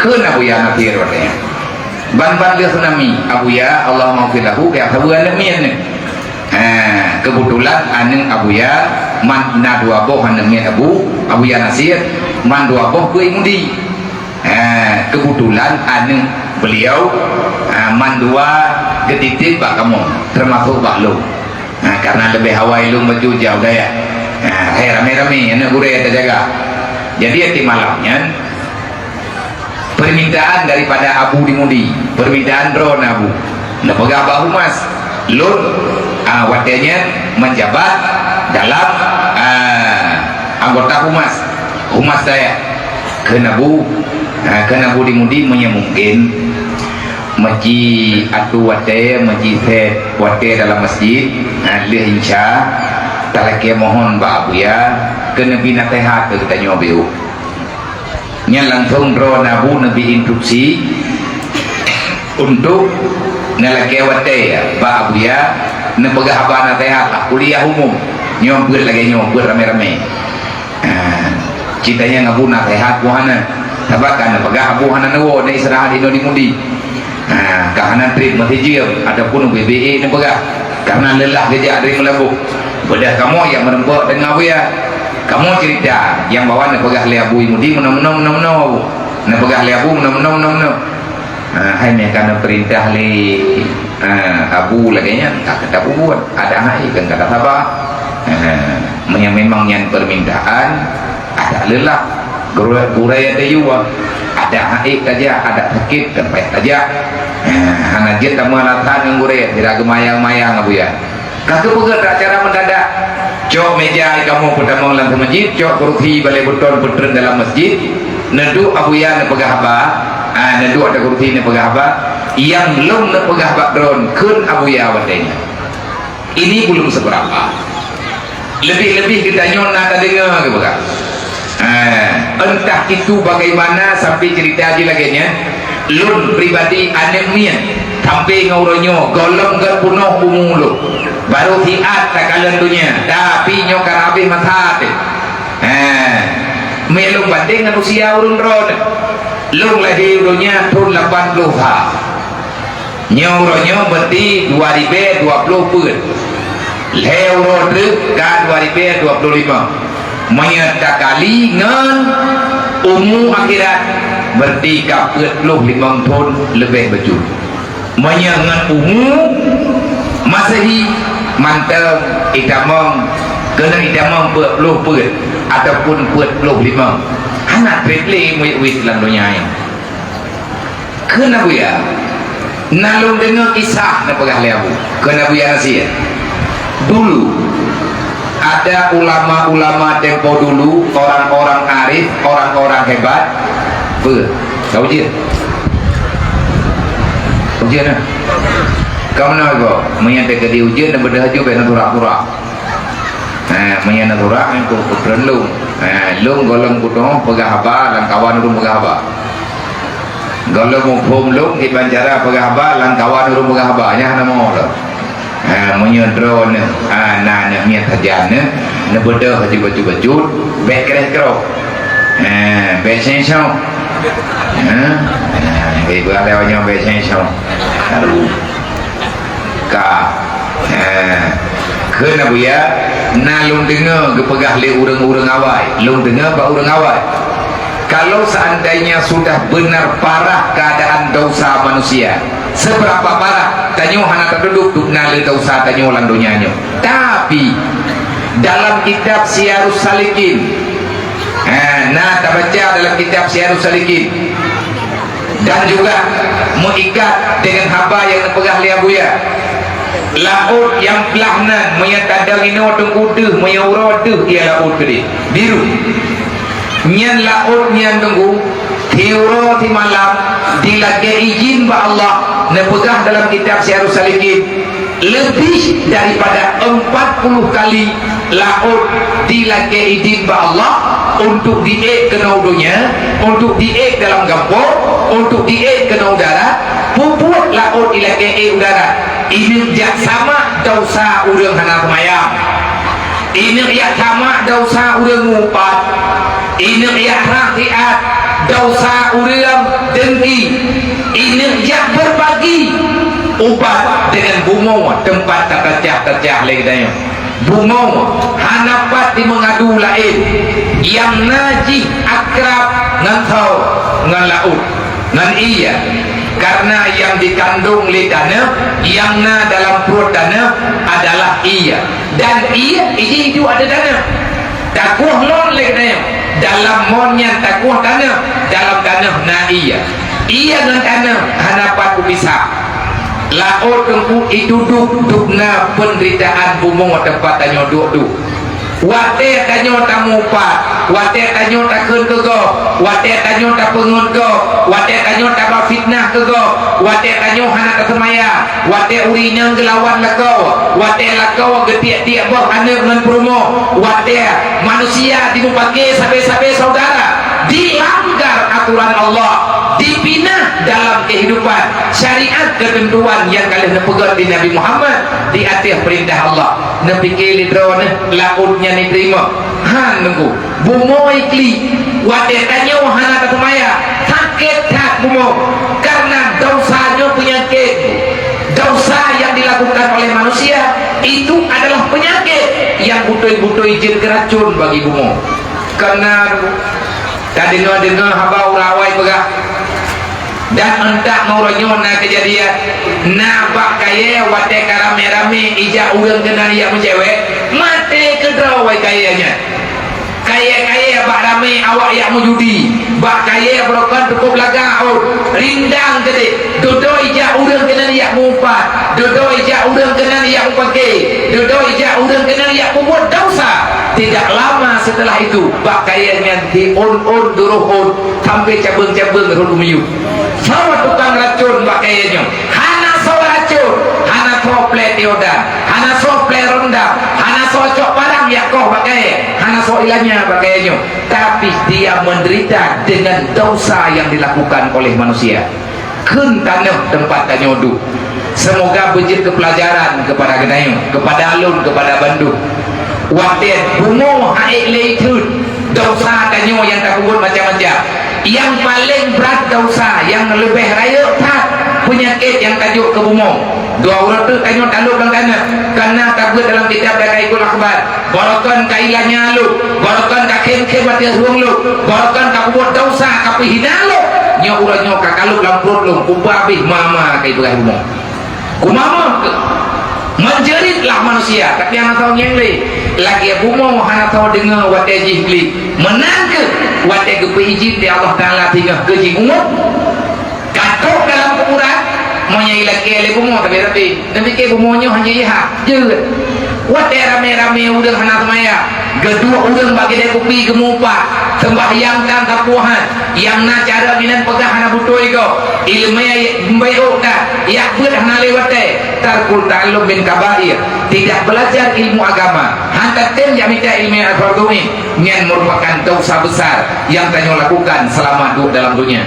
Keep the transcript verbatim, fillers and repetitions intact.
Kheun Abuya Nasir watée nyan. Ban-ban lheueh tsunami, Abuya, Allahummaghfir lahu, geujak saweue aneuk miet nyoe. Ha, keubeutulan aneuk Abuya man-, na dua boh aneuk miet Abu, Abuya Nasir, mandua boh beuet i Mudi. Ha, keubeutulan aneuk beuliau, ha, mandua geutitép bak kamoe, teumasok bak lôn. Ha, karena leubeh awai lôn baju jauh daya. Ha, hai ramé-ramé aneuk gurée tajaga. Jadi, até malam nyan, permintaan daripada Abu di Mudi, permintaan droeneuh Abu. Neupeugah bak humas, lôn, ah, watée nyan menjabat dalam, ah, anggota humas, humas dayah. Kheun Abu, ah, kheun Abu di Mudi, meunyoe mungkin, meuji atu watée, meuji sét watée dalam masjid, ah, lheueh insya, talakée mohon bak Abuya, keu neubi naseuhat keu geutanyoe beuh. Nyan langsong droeneuh Abu neubi instruksi untuk neulakée watée bak Abuya neupeugah haba naseuhat lah kuliah umum. Nyoe beuet lagée nyoe, beuet ramé-ramé. Ah, ceurita nyang Abu naseuhat Abu hana. Sabab ka neupeugah Abu hana neuwoe, neuistirahat inoe di Mudi. Ha, ka hana trép meuseujeuem ataupun ubé-bé neupeugah, karena leulah geujak dari Meulaboh. Beudah kamoe nyang meureumpok deungon Abuya. Kamoe ceurita nyang bahwa neupeugah lé Abu i Mudi meunoe-meunoe, meunoe-meunoe Abu. Neupeugah lé Abu meunoe-meunoe, meunoe-meunoe. Ha, hai meuh ka neupeurintah lé, ha, Abu lagée nyan, ka keutab bubuet. Ada hai kan kata saba. Ha, meunyoe memang nyan permintaan, ada leulah. Gurée, gurée tayue, ada haék tajak, ada sakét, teumpat tajak. Eh, hana jeuet tameualasan ngon gurée, sira geumayang-mayang Abuya. Ka geupeugét cara mendadak. Cok meja kamoe peutamong lam masjid, cok kursi balée beuton peutreun dalam masjid. Neuduek Abuya neupeugah haba. Ah, neuduek atas kursi neupeugah haba. Nyang lôn neupeugah bak droen, kheun Abuya watée nyan. Ini belum seberapa. Lebih-lebih geutanyoe na tadeungoe geupeugah. Eh, entah itu bagaimana sampai cerita jih lagée nyan, lôn pribadi aneuk miet sampai ngon uroe nyoe gohlom gét peunoh umu lôn. Baru siat takalon donya, tapi nyoe ka habéh masa teuh. Eh, meu lôn bandeng ngon usia ureuëng droeneuh. Lôn lahé u donya thon lapan ploh sa. Nyoe uroe nyoe berarti dua ribée dua ploh peuet. Lhée uroe treuk ka dua ribée dua ploh limong. Meunyoe takali ngon umu akhirat, berarti ka peuet ploh limong thon leubeh bacut. Meunyoe ngon umu Masehi, mantong itamong, keuneuk itamong peuet ploh peuet ataupun peuet ploh limong. Hana treb lé muwit-wit lam donya nyoe. Kheun Abuya, na lôn deungoe kisah neupeugah lé Abu. Kheun Abuya Nasir, dulu ada ulama-ulama tempo dulu, orang-orang arif, orang-orang hebat. Peue? Ka ujeuen? Ujeuen, nah. Ka meunoe iboh, meunyoe teukeudi ujeuen, neubeudôh aju bèk neusurak-surak. Ha, meunyoe neusurak, nyan ku-, kukreun lôn. Ha, lôn gohlom kuteungoh peugah haba, lam kawan ulôn peugah haba. Gohlom muphom lôn kiban cara peugah haba, lam kawan ulôn peugah haba, nyan hana mo lom. Ha, meunyoe droeneuh, ha, na neuh miet sajan neuh, neubeudôh bacut-bacut, bèk kreh-kroh. Ha, bèk seng-song. Ha? Ha, bèk beuralée nyoe bèk seng-song. Aduh. Ka. Eh, kheun Abuya, na lôn deungoe geupeugah lé ureuëng-ureuëng awai. Lôn deungoe bak ureuëng awai. Kalau seandainya sudah benar parah keadaan dosa manusia, seberapa parah, tanyoe hana tatudôh dum na lé dosa tanyoe lam donya nyoe. Tapi, dalam kitab Siyarus Salikin, eh, na tabaca dalam kitab Siyarus Salikin, dan juga meuikat dengan haba nyang neupeugah lé Abuya. Laôt nyang plah nan, meunyoe tadong inoe teungku deuh, meunyoe uroe deuh, ia laôt keudeh. Biru. Nyan laôt nyan teungku, siuroe simalam, dilakée idhin bak Allah, neupeugah dalam kitab Siyarus Salikin, lebih daripada empat puluh kali laôt dilakée idhin bak Allah untuk diék keunoe donya, untuk diék dalam gampông, untuk diék keunoe darat, peubuet laôt ilakée ék u darat. Ineuk jak samak dosa ureuëng hana seumayang. Ineuk jak samak dosa ureuëng mupat. Ineuk jak rhah siat Desya ureuëng dengki, ingat jak beubagi ubat deungon bumoe teumpat tateucah-teucah lé geutanyoe. Bumoe hana pat jimeungadu laén, nyang na jih akrab ngon thô, ngon laôt, ngon ié. Kareuna nyang jikandong lé taneuh, nyang na dalam pruet taneuh adalah ié. Dan ié jih duek ateueh taneuh. Takueh mon lé geutanyoe, dalam mon nyan takueh taneuh, dalam taneuh na ié. Ié ngon taneuh hana pat kupisah. Laôt teungku, itu dub-dub na peundeuritaan bumoe teumpat tanyoe duek-duek. Watée tanyoe tamupat, watée tanyoe takheun keu gob, watée tanyoe tapeungeut gob, watée tanyoe taba fitnah keu gob, watée tanyoe hana taseumaya, watée ureuëng inong geulawan lakoe, watée lakoe geutiek-tiek boh aneuëk ngon peurumoh, watée manusia jimupake sabe-sabe syedara, dilanggar atoran Allah, dipinah dalam keuhidupan syariat keuteuntuan nyang ka lheueh neupeugét lé Nabi Muhammad di ateueh peurintah Allah. Neupike lé droeneuh laôt nyan jiteurimong? Han teungku. Bumoe klik. Watée tanyoe hana taseumaya, sakét that bumoe. Kareuna desya nyoe peunyakét. Desya nyang dilakukan oleh manusia itu adalah peunyakét nyang beutôi-beutôi jeuet keu racôn bagi bumoe. Kareuna tadeungoe-deungoe haba ureuëng awai peugah, dan eunteuk ngon uroe nyoe na keujadian, na bak kayée watée ka ramé-ramé ijak ureuëng keunan jak meucewek, maté keudroe awai kayée nyan. Kayée-kayée bak ramé awak jak meujudi, bak kayée beurokon teukôb laga ôt, rindang keudeh, dudoe ijak ureuëng keunan jak mupat, dudoe ijak ureuëng keunan jak mupake, dudoe ijak ureuëng keunan jak peubuet desya. Tidak lama setelah itu, bak kayée nyan di ôn-ôn duroh ôn sampoe cabeueng-cabeueng rhot u miyueb. Soe tukang racôn bak kayée nyoe? Hana soe racôn, hana soe plé tiodan, hana soe plé rondam, hana soe cok parang jak koh bak kayée, hana soe ilanya bak kayée nyoe. Tapi dia menderita dengan desya yang dilakukan oleh manusia. Kheun taneuh teumpat tanyoe duek. Seumoga beujeuet keu peulajaran keupada geutanyoe, keupada lôn, keupada bandum. Watée bumoe han ék lé itheun, desya tanyoe nyang tapeubuet macam-macam. Nyang paleng brat desya nyang leubeh rayeuk that peunyakét nyang tajok keu bumoe. Dua uroe teuk tanyoe talop lam taneuh, kareuna tabeuet dalam kitab Daqaiqul Akhbar. Baroekon ka ilanya lôn, baroekon ka khem-khem ateueh rueng lôn, baroekon ka peubuet desya, ka peuhina lôn. Nyoe uroe nyoe ka kalop lam pruet lôn, ubah bih mama ka ipeugah bumoe. Kumama keuh. Menjeritlah manusia, tapi hana tao nyang lé. Lagée bumoe hana tao deungoe watée jih klik. Meunan keuh watée geupeuijin lé Allah Taala singoh keu jiuet. Ka trok dalam kuburan, meunyoe ilakée lé bumoe tapi-tapi. Neupike bumoe nyoe hana jeuet, jeuet. Watée ramé-ramé ureuëng hana seumaya, geuduek ureuëng bak keude kupi geumupat, seumbahyang tan sapeue han, nyang na cara meunan peugah hana beutôi gob, iéleumé beuet tan, jak beuet hana lé watée, tarkul ta'allum min kabair, tidak belajar ilmu agama, han tatem jak mita iéleumé al-fardhu ain, nyan merupakan desya besar nyang tanyoe lakukan selama duek dalam dunia.